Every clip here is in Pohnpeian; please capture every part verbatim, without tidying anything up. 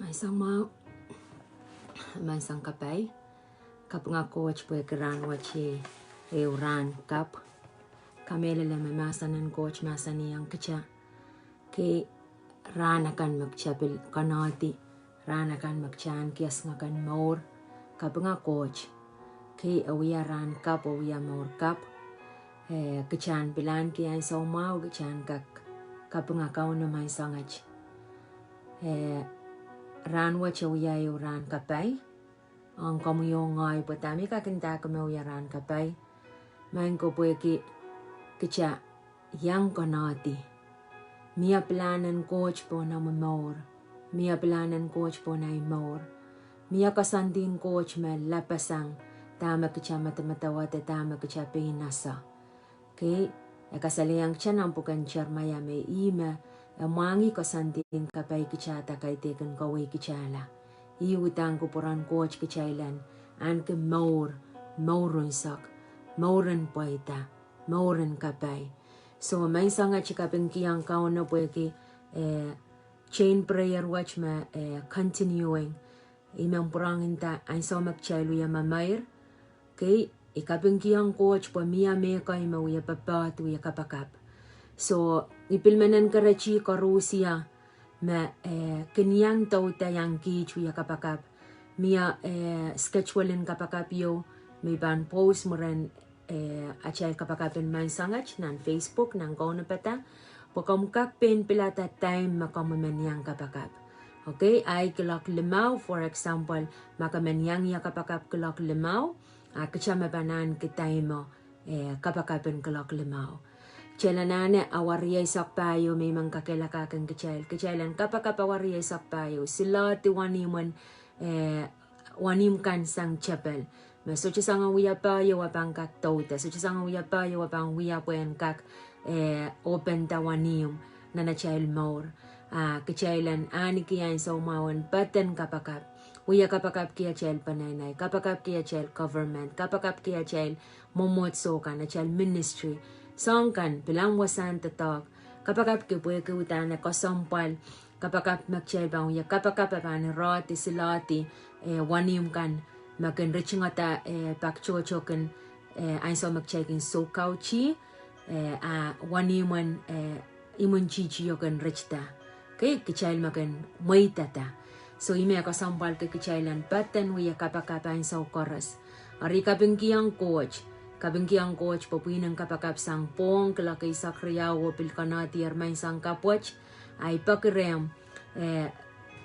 Ansou mwahu, maing sang kapai. Kapinga Koht pwehki rahn wet iei ehu rahn kapw. Kamehlele me mahsen en Koht mahsanihong kitail, kei, rahn akan me kitail pil konohdi, rahn akan me kitail ahneki esingek en mour, kapinga Koht. Kei, e wia rahn kapw, e wia mour kapw. Eh, kitail pil ahneki ansou mwahu, kitail kak kapinga Kauno maing sang wet. Eh, rahn wet e wia ehu rahn kapai. Ong komwi oh ngehi pwe dahme i kak ndahki me wia rahn kapai. Maing ko, pwehki kitail iang konohdi. Mie pilahn en Koht pohn omw mour. Mie pilahn en Koht pohn ahi mour. Mie koasoandi en Koht me lapasang dahme kitail medemedewe de dahme kitail pein ese. Kei, e kasalehiong kitail nan pwuken Seremaia me ih me e mwahngih koasoandi en kapai kitailda kaidehk en kawehkitailla. Ih uhdahn kupwuren Koht kitail en ahneki mour, mour unsek, mour en pweida, mour en kapai. So, maing sang wet i kapingkihong Kauno pwehki, eh, chain prayer wet me, eh, continuing. I men pwurehng nda ansou me kitail wia memeir, kei, i kapingkihong Koht pwe mie mehkot me wie popohd wie kapakap. So, i pil men encourage koaros me, eh, kin iang douda iang kiht wie kapakap. Mie, eh, schedule en kapakap ieu me i pahn post mwurin, eh, atail kapakap en maing sang wet nan Facebook, nan kaunopada. Pwe komw kak pein pilada time me komw men iang kapakap. Okay, ahi kuloak limau, for example, ma ke men iang ie kapakap kuloak limau, a kitail me pahn ahneki time o, eh, kapakap en kuloak limau. Kitail anahne awa rieisek pahieu me i men kakehlakahkin kitail. Kitail en kapakap awa rieisek pahieu, siloahdi wenihmw en, eh, wenihmw kan sang tepel. Me sohte soangen wia pahieu e pahn kak douda, sohte soangen wia pahieu e pahn wia pwehn kak, eh, open da wenihmw nan atail mour. A kitail en ahneki ansou mwahu en patehng kapakap. Wia kapakapki atail peneinei, kapakapki atail government, kapakapki atail mwomwohdiso kan, atail ministry. Soahng kan, pil ahmw wasahn doadoahk. Kapakapki pwehki uhdahn e kesempwal. Kapakap me kitail pahn wia kapakap e pahn irehdi, siloahdi, eh, wenihmw kan me kin ritingada, eh, pak tohto kin, eh, ansou me kitail kin soukauti, eh, a wenihmw en, eh, imwintihti o kin ritida. Okay, kitail me kin mweidada. So, ih me kesempwalki kitail en patehng wia kapakap ansou koaros. Eri kapingkihong Koht, kapingkihong Koht pwe pwihn en kapakap sang pwohng kuloak eisek riau oh pil konohdier maing sang kapw wet, ahi peki rehmw, eh,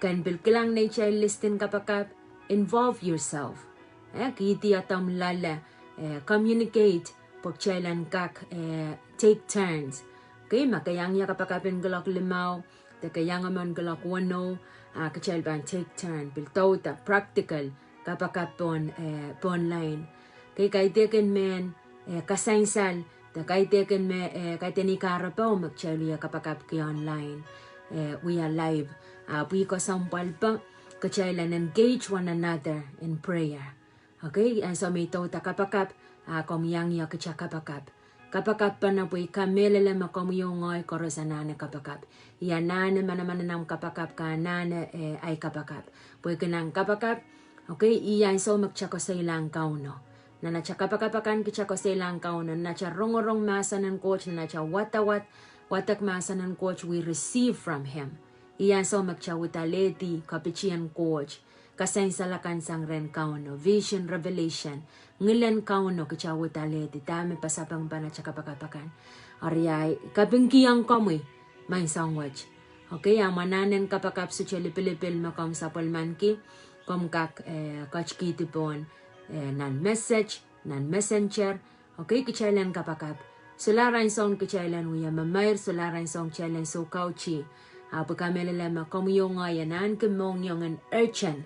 ken pil kilang neitail list en kapakap, involve yourself. Eh, kihdi ahmw loale, eh, communicate, pwe kitail en kak, eh, take turns. Okay, ma ke iang ie kapakap en kuloak limau, de ke iang emen kuloak weneu, a kitail pahn take turn, pil douda, practical, kapakap pohn, eh, pohn line. Okay, kaidehkin mehn, eh, kasansal, de kaidehkin me, eh, kaidehn ih kahrepe me kitail wia kapakapki online, eh, wia live. A pwe kesempwalpe, kitail en engage one another in prayer. Okay, ansou me i douda kapakap, a komw iang ie kitail kapakap. Kapakap pahn pwe i kamehlele me komwi oh ngehi koaros anahne kapakap. I anahne manaman en ahmw kapakap, ke anahne, eh, ahi kapakap. Pwe ke nan kapakap, okay, ih ansou me kitail koasoilahng Kauno. Nan atail kapakap akan kitail koasoilahng Kauno, nan atail rongorong mahsen en Koht, nan atail wadawad, wadek mahsen en Koht, we receive from him. Ih ansou me kitail uhdahn lehdi kapitien Koht. Kasansal akan sang rehn Kauno, vision, revelation, ngilen Kauno kitail uhdahn lehdi, dahme pasapeng pahn atail kapakap akan. Eri ahi kapingkihong komwi, maing sang wet. Okay, a manaman en kapakap sohte lipilipil me komw sapwellimaniki, komw kak, eh, ketikihdi pohn, eh, nan message, nan messenger, okay, kitail en kapakap. Solahr ansoun kitail en wia memeir, solahr ansoun kitail en soukauti. A pwe kamehlele me komwi oh ngehi en ahneki mohngiong en urgent.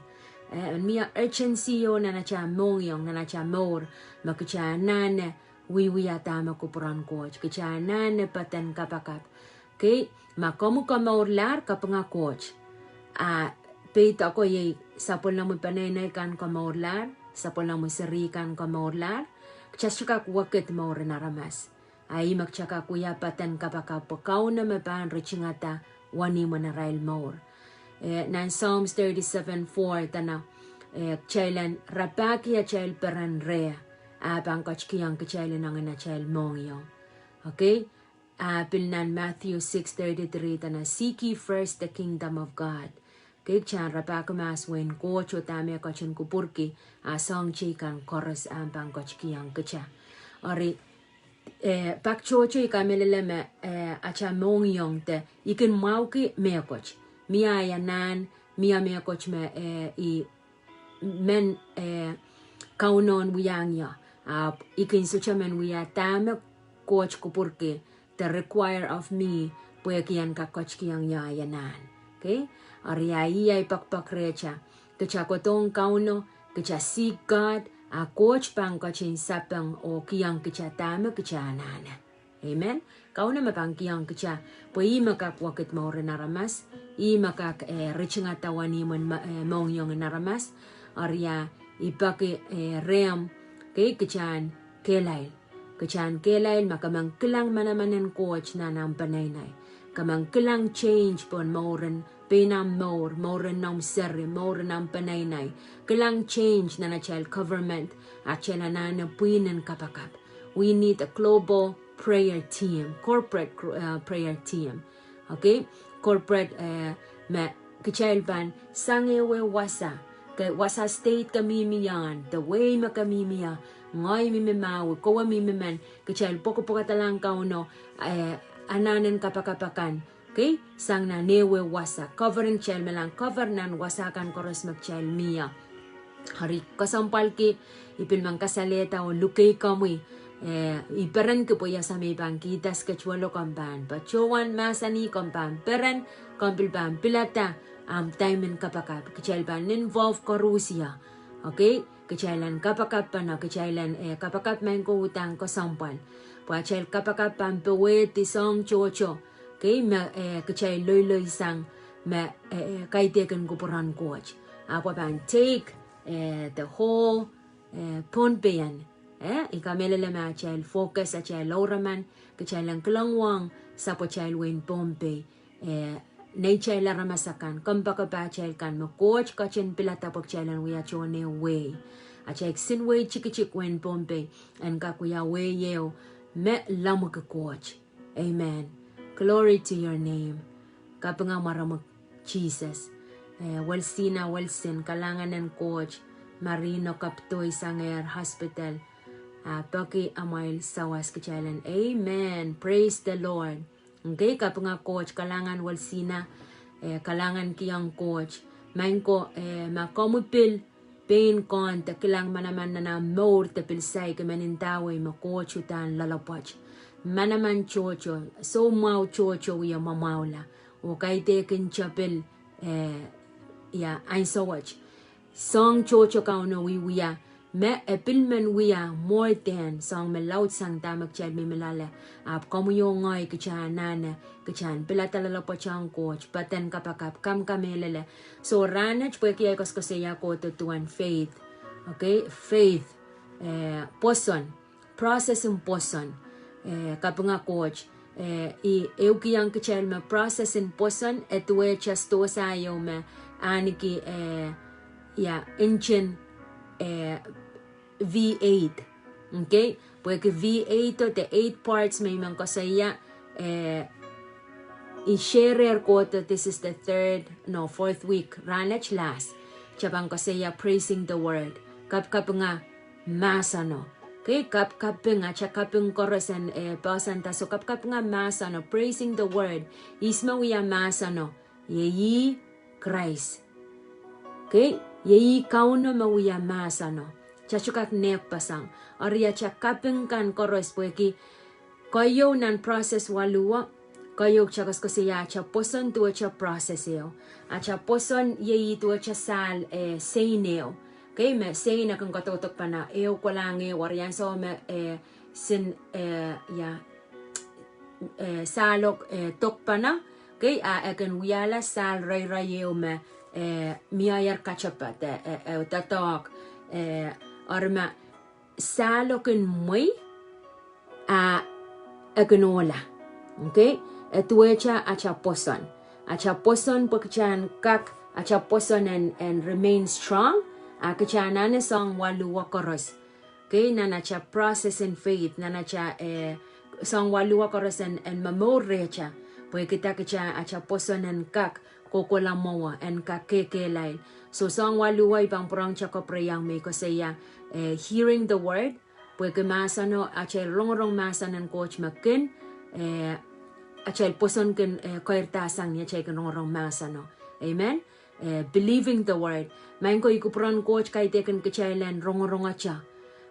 Eh, en mie urgency o nan atail mohngiong, nan atail mour, me kitail anahne wiewia dahme kupwuren Koht, kitail anahne patehng kapakap. Okay, ma komwi komourlahr, kapinga Koht. A peidek ko iei sapwellimomwi peneinei kan komourlahr, sapwellimomwi seri kan komourlahr, kitail sohte kak wekid mour en aramas. A ih me kitail kak wia patehng kapakap pwe Kauno me pahn ritingada wenihmw en arail mour. Eh, nan Psalms thirty-seven four, dene, eh, kitail en rapahki atail peren reh, ah pahn ketikihong kitail inengen atail mohngiong. Okay? Ah pil nan Matthew six thirty-three, dene, "Seek ye first the kingdom of God." Okay, kitail en rapahki mahs wehin Koht oh dahme e ketin kupwurki, ah soahng teikan koaros ah pahn ketikihong kitail. Eri, eh, pak tohto I kamehlele me, eh, atail mohngiong de I kin mwahuki mehkot. Mie ahi anahn, mie mehkot me, eh, I men, eh, Kauno en wiahiong ie. Ahpw I kin sohte men wia dahme Koht kupwurki, the require of me, pwehki en kak ketikihong ie ahi anahn. Okay? Eri ahi ahi pekipek rehtail. Kitail kohdohng Kauno, kitail seek God, ah Koht pahn ketin sapeng oh kihong kitail dahme kitail anahne. Amen. Kauno me pahn kihong kitail, pwe ih me kak wekid mouren aramas, ih me kak, eh, ritingada wenihmw en ma-, eh, mohngiong en aramas, eri ah I peki, eh, rehmw, okay, kitail en kehlail. Kitail en kehlail ma ke men kilang manaman en Koht nan ahmw peneinei. Ke men kilang change pohn mouren, pein ahmw mour, mouren noumw seri, mouren ahmw peneinei. Kilang change nan atail government, atail anahne pwihn en kapakap. We need a global prayer team, corporate gr-, uh, prayer team. Okay? Corporate, eh, me kitail pahn sang ehu wasa, ke wasa state ke mihmi ie, de wehi me ke mihmi ie, ngehi mihmi Maui, kowe mihmi men, kitail pwekpwekdalahng Kauno, eh, anahn en kapakap akan. Okay? Sang nan ehu wasa, covering kitail, me lahng cover nan wasa kan koaros me kitail mih ie. Eri kesempwalki, I pil men kasalehda oh luke komwi, eh, I perenki pwe ia samei pahn kihda schedule-o, komw pahn patohwan mahsanih, komw pahn peren, komw pil pahn pilada ahmw time en kapakap. Kitail pahn involve koaros ie. Okay? Kitail en kapakap pahn, kitail en, eh, kapakap maing ko uhdahn kesempwal. Pwe atail kapakap pahn powehdi soahng tohto. Okay, me, eh, kitail loiloisang me, eh, eh, kaidehkin kupwuren Koht. Ahpw e pahn take, eh, the whole, eh, Pohnpeian. Eh, I kamehlele me atail focus, atail ouraman, kitail en kilang wang sapwatail wehin Pohnpei. Eh, neitail aramas akan, kompoakepahtail kan me Koht ketin pilada pwe kitail en wia tohn ehu wehi. Atail kisin wehi tikitik wehin Pohnpei en kak wia wehi ehu me lemmwiki Koht. Amen. Glory to your name. Kapinga mwaremwi Sises. Eh, Welsina Welsin, kalahngan en Koht, Marino Kapdoi sang ehr hospital. Ah, peki amwail sawas kitail en. Amen. Praise the Lord. Okay, kapinga Koht, kalahngan Welsina, eh, kalahngan kihong Koht. Maing ko, eh, ma komwi pil pein kohn de kilang manaman nan ahmw mour de pil saik, I men ndawei me Koht uhdahn loalopwoat. Manaman tohto, soumwahu tohto wie mwamwahula. Oh kaidehkin tepil, eh, ia, ansou wet. Soahng tohto Kauno wiewia, me e pil men wia more than soahng me laudsang dahme kitail mihmi loale. Ahpw komwi oh ngehi kitail anahne, kitail en pilada loalopwoat ong Koht, peden kapakap, kamkamehlele. So rahnwet pwehki ahi koasoakoasoia kohdo duwen faith. Okay, faith, eh, pwoson. Process en pwoson, eh, kapinga Koht, eh, I ehukihong kitail me process en pwoson, e duwehte sdohsa ieu me ahneki, eh, ia, engine, eh, V eight. Okay? Pwehki V eight o de eight parts me I men koasoia, eh, I share kohdo, this is the third, no, fourth week, rahnwet lahs. Kitail pahn koasoia praising the word. Kapkapinga mahseno. Okay, kapkaping, atail kaping koaros en, eh, poahsoanda, so kapkapinga mahseno, praising the word. Ihs me wia mahseno? Iei Krais. Okay, iei Kauno me wia mahseno. Kitail sohte kak nehkpeseng. Eri atail kaping kan koaros pwehki keieu nan process waluwo, keieu kitail koasokoasoia atail pwoson duwehte process ehu. Atail pwoson iei duwehte sahl, eh, sein ehu. Okay, me sein e kin kadokadok pahn ehu kolahng ehu, eri ansou me, eh, sin, eh, ia, eh, sahl o, eh, dok pahn, okay, a e kin wiahla sahl reireiehu me, eh, miehier katepe de, eh, eh, doadoahk, eh, eri me sahl o kin mwei, a e kin ohla. Okay? E duwehte atail pwoson. Atail pwoson pwe kitail en kak, atail pwoson en, en remain strong, a kitail anahne soahng waluh koaros. Okay, nan atail process in faith, nan atail, eh, soahng waluh koaros en, en momour rehtail. Pwe kitail, kitail, atail pwoson en kak kohkohla mwowe, en kak kekehlail. So soahng waluh I pahn pwurehng Jacob Reyang me I koasoia, eh, hearing the word, pwehki mahseno, atail rongorong mahsen en Koht me kin, eh, atail pwoson kin, eh, keirda sang ni atail kin rongorong mahseno. Amen. Eh, believing the word. Maing ko, I kupwuren Koht kaidehkin kitail en rongorongete.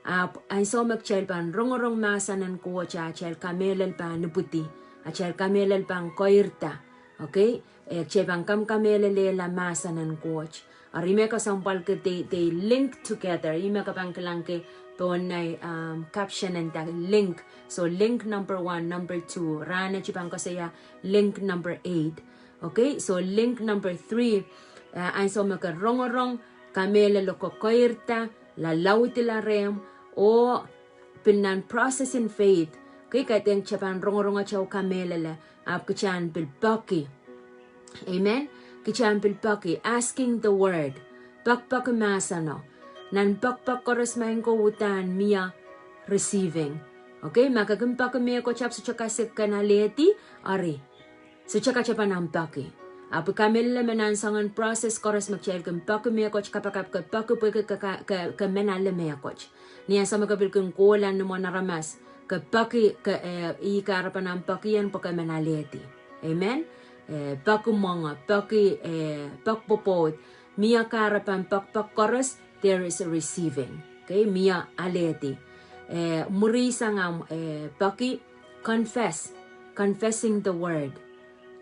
Ahpw ansou me kitail pahn rongorong mahsen en Koht, atail kamehlel pahn ipwidi, atail kamehlel pahn keirda. Okay? Eh, kitail pahn kamkamehlelehla mahsen en Koht. Eri me kesempwal ke they, they link together. Ih me ke pahn kilang ke pohn nei, um, caption en the link. So link number one, number two. Rahnwet I pahn koasoia link number eight. Okay, so link number three, eh, ansou me ke rongorong, kamehlel o kekeirda, lalaudila rehmw, oh pil nan process in faith. Okay, kaidehn kitail pahn rongorongete oh kamehlele, ahpw kitail en pil peki. Amen. Kitail en pil peki, asking the word. Pekipeki mahseno. Nan pekipek koaros maing ko uhdahn mie receiving. Okay, ma ke kin peki mehkot ahpw sohte kasik ken alehdi, eri sohte kitail pahn ahpw peki. Ahpw I kamehlele me nan soangen process koaros me kitail kin peki mehkot, kapakap ke peki pwehki ke, ke, ke, ke men ale mehkot. Ni ansou me ke pil kin kohla ni imwen aramas, ke peki, ke, eh, ih kahrepen ahmw peki ien pwe ke men alehdi. Amen. Eh, peki mwenge, peki, eh, peki pwopwoud. Mie kahrepen pekipek koaros, there is a receiving. Okay, mie alehdi. Eh, mwuri sang ahmw, eh, peki, confess, confessing the word.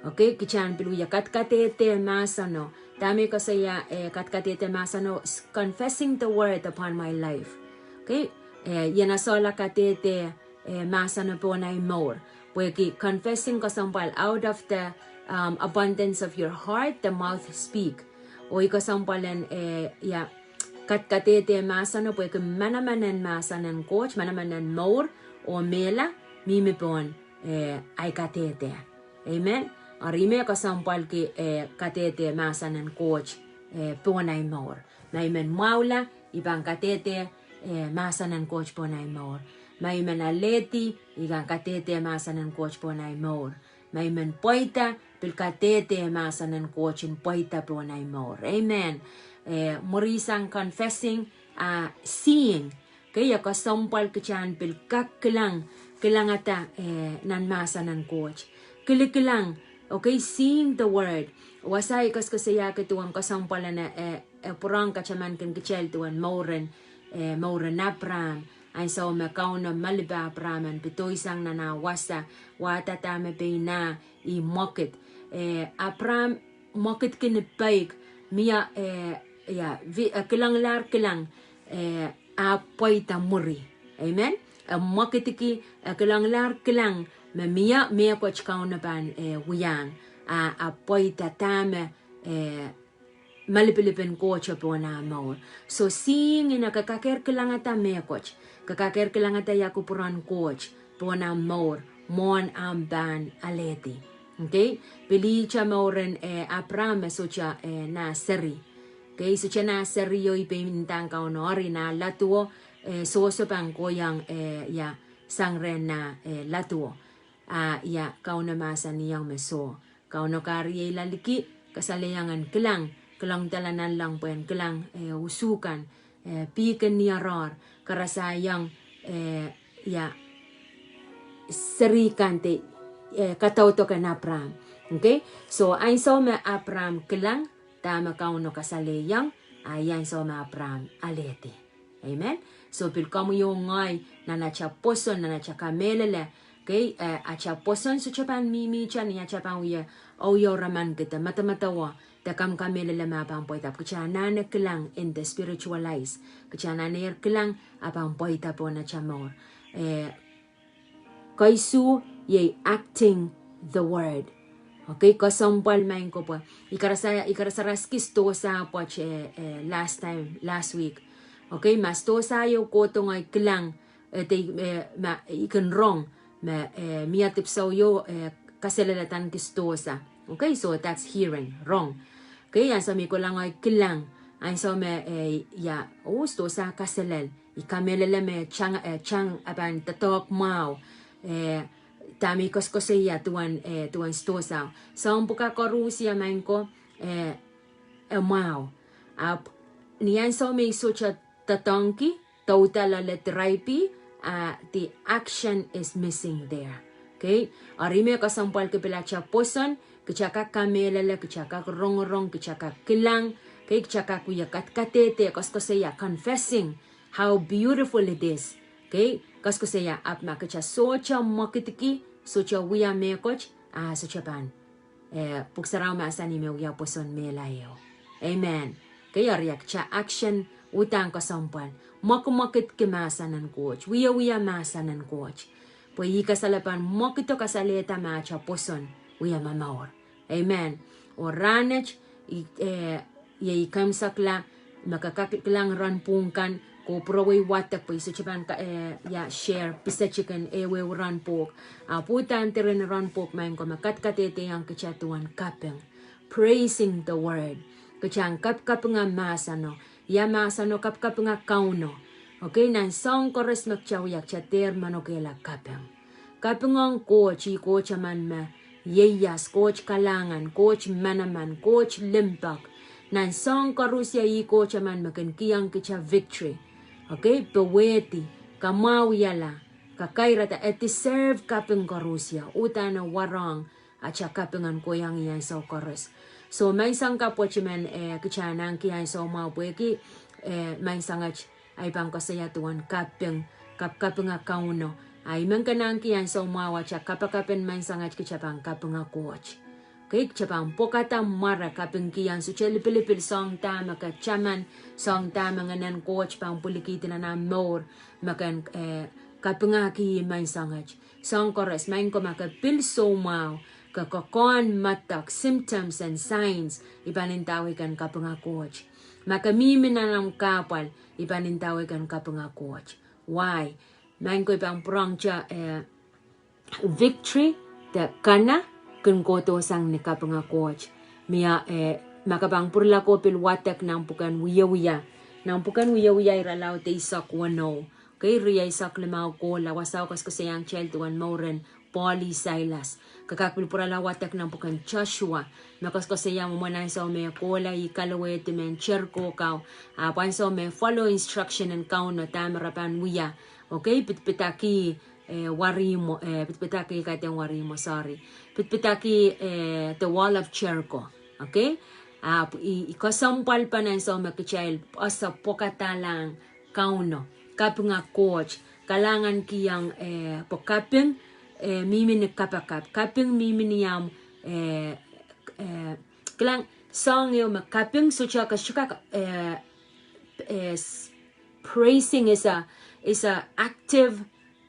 Okay, kitail en pil wia kadkadehde mahseno. Dahme I koasoia, eh, kadkadehde mahseno, s-, confessing the word upon my life. Okay, eh, I en esehla kadehde, eh, mahseno pohn ahi mour. Pwehki confessing kesempwal, out of the, um, abundance of your heart, the mouth speak. Oh I kesempwal en, eh, ia, kadkadehde mahseno pwehki manaman en mahsen en Koht, manaman en mour oh mehla, mihmi pohn, eh, ahi kadehde. Amen. Eri me kesempwalki, eh, kadehde mahsen en Koht, eh, pohn ahi mour. Ma I men mwahula, I pahn kadehde, eh, mahsen en Koht pohn ahi mour. Ma I men alehdi, I kan kadehde mahsen en Koht pohn ahi mour. Ma I men pweida, pil kadehde mahsen en Koht en pweida pohn ahi mour. Amen. Eh, mwuri sang confessing, ah, seeing. Okay, ia kesempwal kitail en pil kak kilang, kilangada, eh, nan mahsen en Koht. Kilikilang, okay, seeing the word. Wasa I koasokoasoiahki duwen kesempwal en, eh, eh, pwurehng katamankin kitail duwen mouren, eh, mouren Apraam. Ansou me Kauno malipe Apraam en pedoisang nan ah wasa, wahda dahme pein ah, ih mwekid. Eh, Apraam mwekidki ni peik, mie, eh, ia, vi-, eh, kilanglahr kilang, eh, ah pweida mwuri. Amen. Eh, mwekidki, eh, kilanglahr kilang, me mie, mehkot Kauno pahn, eh, wiahiong, ah, ah pweida dahme, eh, malipilipen Koht pohn ah mour. So seeing ih me ke kakehr kilangada mehkot, ke kakehr kilangada ia kupwuren Koht pohn ah mour, mwohn ahmw pahn alehdi. Okay? Pil ihte mouren, eh, Apraam me sohte, eh, nah seri. Okay? Sohte nah seri oh I pein ndahng Kauno eri nah laduo, eh, sohso pahn kohiong, eh, ia sang rehn nah, eh, laduo. Ah, ia Kauno mahsanihong me soh. Kauno kahrehla liki, kasalehiong en kilang, kilangdahla nanleng pwehn kilang, eh, usukan, eh, pihken ni oaroahr, karasaiong, eh, ia, seri kan de, eh, kadaudoken Apraam. Okay? So, ansou me Apraam kilang, dahme Kauno kasalehiong, ah, ia ansou me Apraam alehdi. Amen. So pil komwi oh ngehi, nan atail pwoson, nan atail kamehlele. Okay, eh, atail pwoson sohte pahn mihmihte ni atail pahn wie, oh ia raman kihda, madamadau, de kamkamehlele me ah pahn pweida. Kitail anahne kilang in the spiritual eyes. Kitail anahne kilang, ah pahn pweida pohn atail mour. Eh, Koasoia, iei acting the word. Okay, kesempwal maing ko pwe. I karasa, I karasaraski sidohsa pwoat, eh, eh, last time, last week. Okay, ma sidohsa ieu kohdo ngehi kilang, eh, de, eh, ma I kin rong, me, eh, mie dipwisou ieu, eh, kaselel adaneki sidohsa. Okay, so that's hearing, rong. Okay, ansou me I kolahng oh I kilang, ansou me, eh, ia, oh, sidohsa kaselel, I kamehlele me tang, eh, tang e pahn doadoahk mwahu, eh, dahme I koasoakoasoia duwen, eh, duwen sidohsa. Soahng pwukat koaros ia maing ko, eh, e mwahu. Ahpw ni ansou me I sohte doadoahngki, douda loale diraipi, ah, the action is missing there. Okay? Eri me kesempwal ki pil atail pwoson, kitail kak kamehlele, kitail kak rongorong, kitail kak kilang, okay, kitail kak wia kadkadehde, koasoakoasoia, confessing how beautiful it is. Okay? Koasoakoasoia, ahpw ma kitail sohte mwekidki, sohte wia mehkot, ah, sohte pahn, eh, Pwuhk Sarawi mahsanih me wia pwoson mehla ehu. Amen. Okay, eri kitail action uhdahn kesempwal. Mwekimwekidki mahsen en Koht, wiewia mahsen en Koht. Pwe ih kasale pahn mwekido kasalehda ma atail pwoson wia momour. Amen. Oh rahnwet, I, eh, iei I kaimwisekla me ke kak kilang rahn pwung kan, ke pwurowei wadek pwe I sohte pahn ka, eh, ia share pisetikin ehuehu rahn pwuhk. Ahpw uhdahn diren rahn pwuhk maing ko me kadkadehdehiong kitail duwen kaping. Praising the word. Kitail en kapikapinga mahseno. Ia mahseno? Kapikapinga Kauno. Okay, nan soahng koaros me kitail wia kitail dehr manokehla kaping. Kapingohng Koht, ih Koht emen me ieias, Koht kalahngan, Koht manaman, Koht limpoak. Nan soahng koaros ia ih Koht emen me kin kihong kitail victory. Okay, powehdi, kamwahuiala, kakairada, e deserve kaping koaros ia, uhdahn e warohng atail kaping en kohiong ih ansou koaros. So, menseng kapw wet I men, eh, kitail en ahneki ansou mwahu pwehki, eh, menseng wet ahi pahn koasoia duwen kaping, kapikapinga Kauno. A I men kin ahneki ansou mwahu atail kapakap en menseng wet kitail pahn kapinga Koht. Okay, kitail pahn pwokada mware kapingkihong, sohte lipilipil soahng dahme ke taman, soahng dahme Ngehn en Koht pahn pwilikihdi nan omw mour, me ke en, eh, kapingahki menseng wet. Soahng koaros, maing ko ma ke pil soumwahu, ke kokohn medek, symptoms and signs, I pahn ndawei ke en kapinga Koht. Ma ke mihmi nan omw kahpwal, I pahn ndawei ke en kapinga Koht. Why? Maing ko, I pahn pwurehngte, eh, victory de kana kin kohdohsang ni kapinga Koht. Mie, eh, ma ke pahn pwurala ko pil wadek nan pwuken Wiewia. Nan pwuken Wiewia irelaud eisek weneu. Okay, rieisek limau kohla, wasao koasoakoasoiahng kitail duwen mouren Pohl oh Sailas. Ke kak pil pwurala wadek nan pwuken Sosua, me koasoakoasoia mwomwen ansou me kohla ih kalowehdi mehn Seriko kau. Ahpw ansou me follow instruction en Kauno dahme re pahn wia. Okay, pidpidaki, eh, warihmwo, eh, pidpidaki, kaidehn warihmwo, sorry. Pidpidaki, eh, the wall of Jericho. Okay? Ahpw I, I kesempwalpen ansou me kitail ese pwokadalahng Kauno, kapinga Koht, kalahngankihong, eh, pwe kaping, eh, mihmi ni kapakap, kaping mihmi ni omw, eh, eh, kilang, soahng ehu me kaping sohte kak, sohte kak, eh, eh, s-, praising is a, is a active,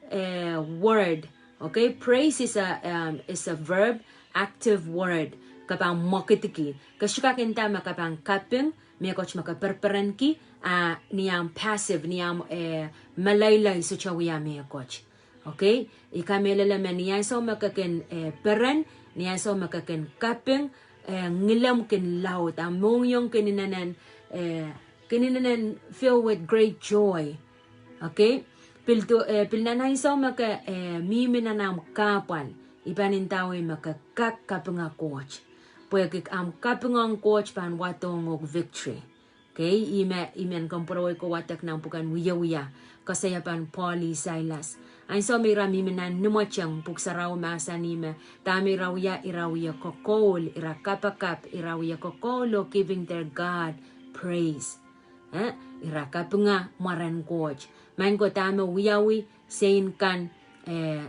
eh, word. Okay, praise is a, um, is a verb, active word. Ke pahn mwekidki. Ke sohte kak nda me ke pahn kaping mehkot me ke perperenki, a ni omw passive, ni omw, eh, meleilei, sohte wia mehkot. Okay? I kamehlele me ni ansou me ke kin, eh, peren, ni ansou me ke kin kaping, eh, ngilemw kin laud, a mohngiong kin inenen, eh, kin inenen filled with great joy. Okay? Pil do, eh, pil nan ansou me ke, eh, mihmi nan omw kahpwal, I pahn ndawei me ke kak kapinga Koht. Pwehki omw kapingohng Koht pahn wadohng uhk victory. Okay, ih me, ih me I men kin pwurowei ko wadek nan pwuken Wiewia, koasoiepen Pohl oh Sailas. Ansou me ira mihmi nan nimweteng, Pwuhk Sarawi mahsanih me dahme ira wia, ira wia kokoul, ira kapakap, ira wia kokoul oh giving their God praise. Eh, ira kapinga mwaren Koht. Maing ko, dahme wiawi, sein kan, eh,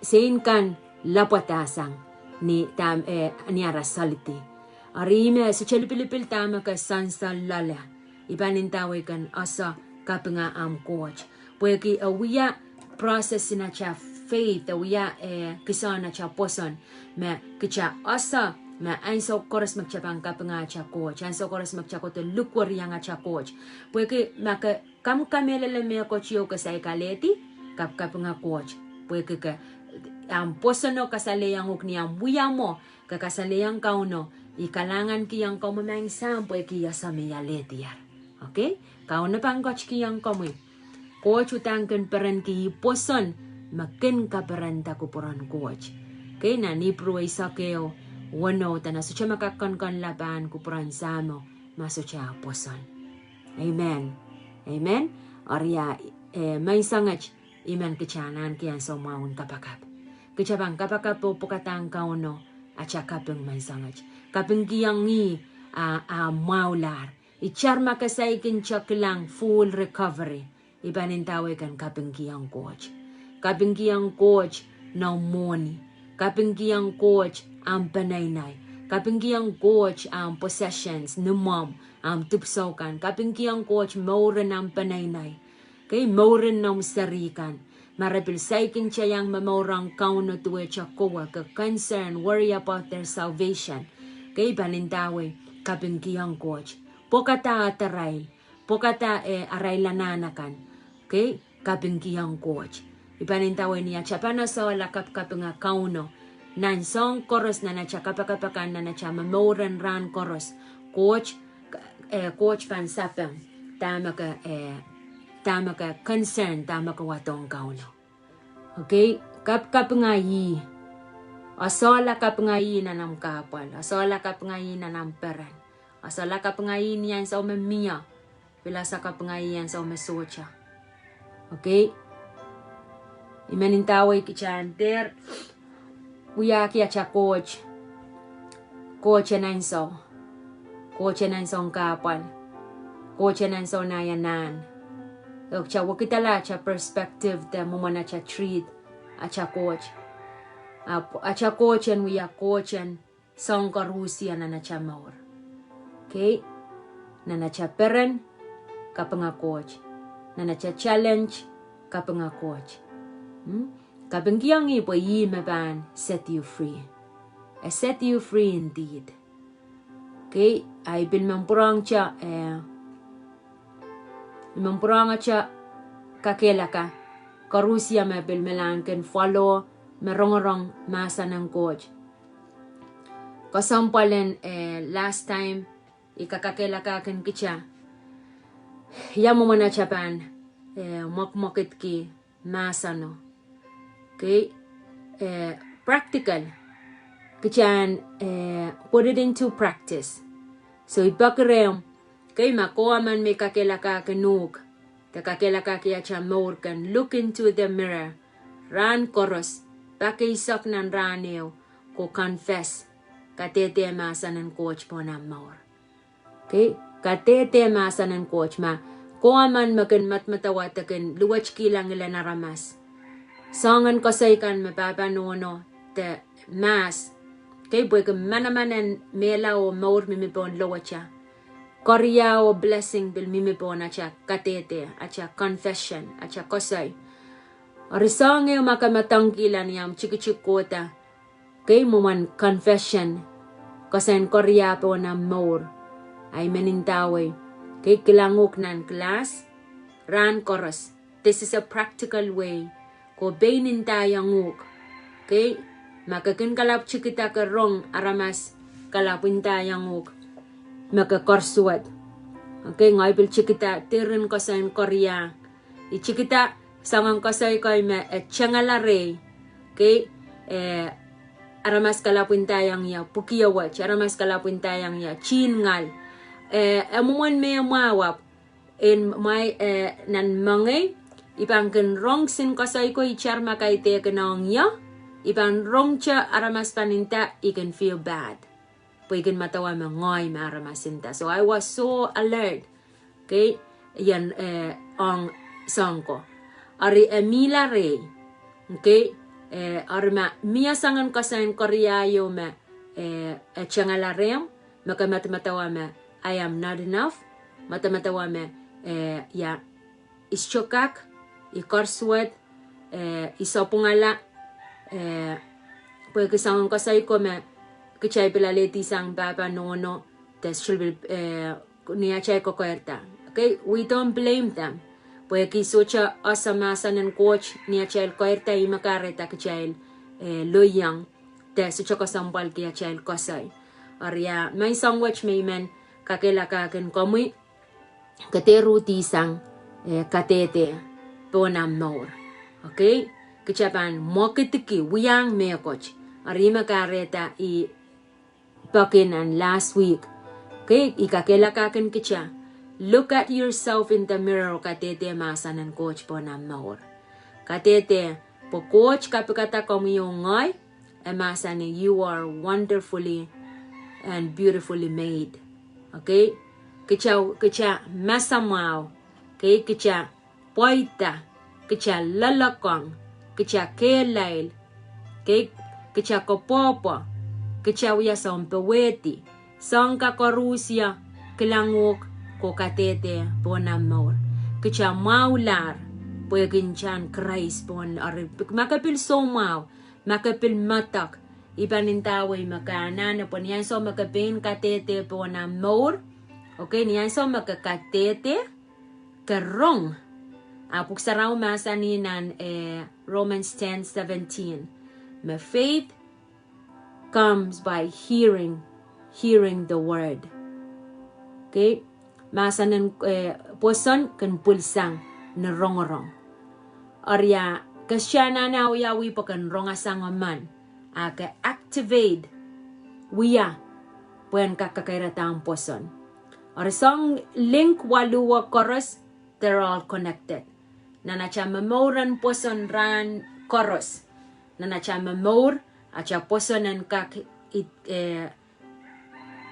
sein kan lapwadahsang ni dahme, eh, ni ara salidi. Eri ih me sohte lipilipil dahme ke sansal loale, I pahn ndawei ke en ese kapinga omw Koht. Pwehki e wia process en atail faith, e wia, eh, kisehn atail pwoson, me kitail ese me ansou koaros me kitail pahn kapinga atail Koht, ansou koaros me kitail kohdo lukweriong atail Koht. Pwehki ma ke kamkamehlele mehkot ieu, ke saik alehdi kapikapinga Koht. Pwehki ke Ahmw pwosono kasalehiong uhk ni ahmw wia mwo, ke kasalehiong Kauno, I kalahngankihong komwi maing Sahm pwehki ese me I alehdier. Okay? Kauno pahn ketikihong komwi. Koht uhdahn kin perenki ih pwoson me kin kaperenda kupwuren Koht. Okay, nan Ipru eisek ehu, weneu, dene sohte me kak kenkenla pahn kupwuren Sahmo, ma sohte ah pwoson. Amen. Amen. Eri a, eh, menseng et, I men kitail en ahneki ansou mwahu en kapakap. Kitail pahn kapakap oh pwukadahng Kauno, atail kaping menseng et. Kapingkihong ih, a, a mwahulahr. Itar ma ke saikinte kilang full recovery, I pahn ndawei ken kapingkihong Koht. Kapingkihong Koht noumw mwohni. Kapingkihong Koht ahmw peneinei. Kapingkihong Koht ahmw possessions, ni mwomw, ahmw dipwisou kan. Kapingkihong Koht mouren ahmw peneinei. Okay, mouren noumw seri kan. Ma re pil saikinte iang momourong Kauno duwehte kowe, ke concern, worry about their salvation. Okay, I pahn ndawei, kapingkihong Koht. Pwukada adarail. Pwukada, eh, arail anahn akan. Okay, kapingkihong Koht. I pahn ndawei ni atail pahn esehla kapikapinga Kauno. Nan soahng koaros, nan atail kapakap akan, nan atail momouren rahn koaros. Koht, eh, Koht pahn sapeng. Dahme ke, eh, dahme ke concern, dahme ke wadohng Kauno. Okay, kapikapinga ih. Esehla kapinga ih nan ahmw kahpwal. Esehla kapinga ih nan ahmw peren. Esehla kapinga ih ni ansou me mie. Pil ese kapinga ih ansou me sohte. Okay. I men ndawei kitail en dehr wiahki atail Koht. Koht en ansou. Koht en ansoun kahpwal. Koht en ansoun anahn. Oh kitail wekidala atail perspective de mwomwen atail treat atail Koht. Ahpw atail Koht en wia Koht en soahng koarusie nan atail mour. Okay? Nan atail peren, kapinga Koht. Nan atail challenge, kapinga Koht. Hmm? Kapingkihong ih pwe ih me pahn set you free. E set you free indeed. Okay, a I pil men pwurehng te, eh, I men pwurehng te kakehlaka koarusie me pil mehlel kin follow me rongorong mahsen en Koht. Kesempwal en, eh, last time I kakakehlaka kin kitail ia mwomwen atail pahn, eh, mwekmwekidki mahseno. Okay, eh, practical. Kitail en, eh, put it into practice. So I peki rehmw, okay, ma kowe emen me I kakehlakahkin uhk, de kakehlakahki atail mour ken look into the mirror. Rahn koaros, pak eisek nan rahn ehu, ko confess. Kadehde mahsen en Koht pohn ahmw mour. Okay, kadehde mahsen en Koht ma kowe emen me kin medemedewe de kin luwetkihla ngilen aramas. Soangen koasoi kan me pahpa nohno de mahs. Okay, pwehki manaman en mehla oh mour mihmi pohn lowehte. Koaros oh blessing pil mihmi pohn atail kadehde, atail confession, atail koasoi. Eri soahng ehu ma ke medemedewe ni ahmw tikitik kohda. Okay, mwomwen confession, koasoi en koaros pohn ahmw mour. A I men ndawei. Okay, kilang uhk nan class. Rahn koaros. This is a practical way. Ko pein ndaiong uhk. Okay, ma ke kin kalapw tikida ke rong aramas kalapw ndaiong uhk me ke koarsuwed. Okay, ngehi pil tikida diren koasoi en koaros. I tikida soangen koasoi kei me e tengala rehi. Okay, eh, aramas kalapw ndaiong ie pwukiewet, aramas kalapw ndaiong ie tihn ngal. Eh, e mwomwen me mwahu ahpw, en mwahi, eh, nan mengei, I pahn kin rong soangen koasoi kei itar ma kaidehkin ong ie, I pahn rong te aramas pahn nda I kin feel bad. Pwe I kin medewe me ngehi me aramas nda. So I was so alert. Okay, ien, eh, ong soahng ko. Eri e mihla rehi. Okay, eh, eri ma mie soangen koasoi en koaros ieu me, eh, e tengala rehmw, me ke medemedewe me I am not enough. Medemedewe me, eh, ia, I sohte kak, I koarsuwed, eh, I sapwungala, eh, pwehki soangen koasoi ko me kitail pil alehdi sang pahpa nohno, de sohte pil, eh, ni atail kokoirda. Okay, we don't blame them. Pwehki sohte ese mahsen en Koht ni atail koirda, ih me kahrehda kitail eh, loiong, de sohte kesempwalki atail koasoi. Eri a, maing sang wet me I men kakehlakahkin komwi, ke dehr uhdihsang, eh, kadehde pohn ahmw mour. Okay? Kitail pahn mwekidki, wiahiong mehkot. Eri me kahrehda I peki nan last week. Okay, I kakehlakahkin kitail. Look at yourself in the mirror, kadehde mahsen en Koht pohn ahmw mour. Kadehde, pwe Koht kapikada komwi oh ngehi, e mahsanih, you are wonderfully and beautifully made. Okay? Kitail, kitail masamwahu. Okay, kitail pweida, kitail loalokong, kitail kehlail, okay, kitail kepwehpwe, kitail wia sounpowehdi, soang kak koaros ia kilang uhk, ke kadehde pohn ahmw mour. Kitail mwahulahr, pwehki ntahn Krais pohn, eri ma ke pil soumwahu, ma ke pil medek, I pahn ndawei me ke anahne, pwe ni ansou me ke pein kadehde pohn ahmw mour, okay, ni ansou me ke kadehde, ke rong. A pwuhk sarawi mahsanih nan, eh, Romans ten seventeen, me faith comes by hearing, hearing the word. Okay? Mahsen en, eh, pwoson kin pwilsang ni rongorong. Eri a, ke sohte anahne awiawi pwe ken rongasang emen, a ke activate, wia, pwehn kak kakairada ahmw pwoson. Eri soang link waluh koaros, they're all connected. Nan atail momour en pwoson rahn koaros. Nan atail momour, atail pwoson en kak, eh,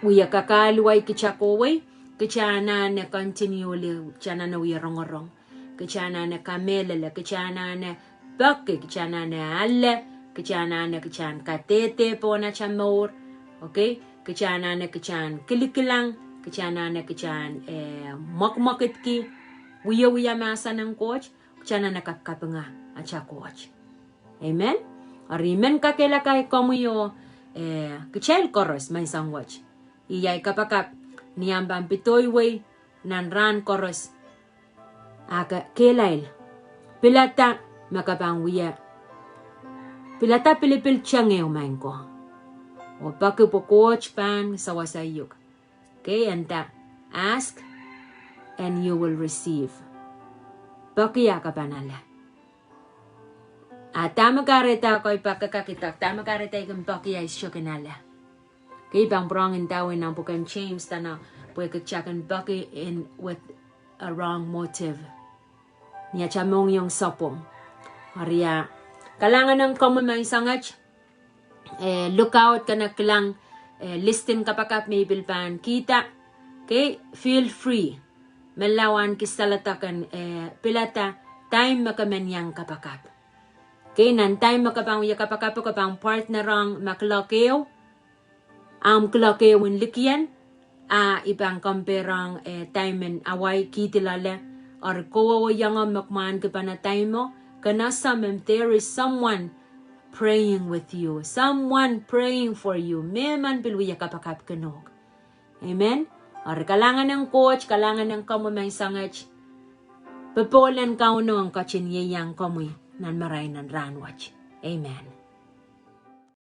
wia kakahluwa kitail kohwei, kitail anahne continually, kitail anahne wia rongorong. Kitail anahne kamehlele, kitail anahne peki, kitail anahne ale, kitail anahne kitail en kadehde pohn atail mour, okay? Kitail anahne kitail en kilikilang, kitail anahne kitail en, eh, mwekimwekidki, wiewia mahsen en Koht, kitail anahne kapkapinga atail Koht. Amen? Eri I men kakehlaka komwi oh, eh, kitail koaros maing sang wet. Ih ahi kapakap, ni ahmw pahn pedoiwei, nan rahn koaros, a ke kehlail. Pilada me ke pahn wia. Pilada pilipil tengeu maing ko. Oh peki pwe Koht pahn sewese uhk. Okay, and that ask and you will receive. Peki a ke pahn ale. A dahme kahrehda ke pahn kak idek, dahme kahrehda I kin peki a I sohte kin ale. Okay, I pahn pwurehng ndawei nan pwuken James dene, pwe kitail kin peki in with a wrong motive. Ni atail mohngiong sapwung. Eri a, kalahngan en komwi maing sang wet, eh, look out ke en kilang, eh, list en kapakap me I pil pahn kihda. Okay, feel free. Menlau ahneki saledek en, eh, pilada, time me ke men iang kapakap. Okay, nan time me ke pahn wia kapakap, ke pahn partner ong me kuloak ehu, ahmw kuloak ehu en likin, a I pahn compare ong, eh, time en Hawaii kihdi loale, eri kowe oh iang me kumwail kipana time o, ke nda someone, there is someone praying with you, someone praying for you, mehmen pil wia kapakap kin uhk. Amen. Eri kalahngan en Koht, kalahngan en komwi maing sang wet. Popohl en Kauno en ketin ieiang komwi nan marain en rahn wet. Amen.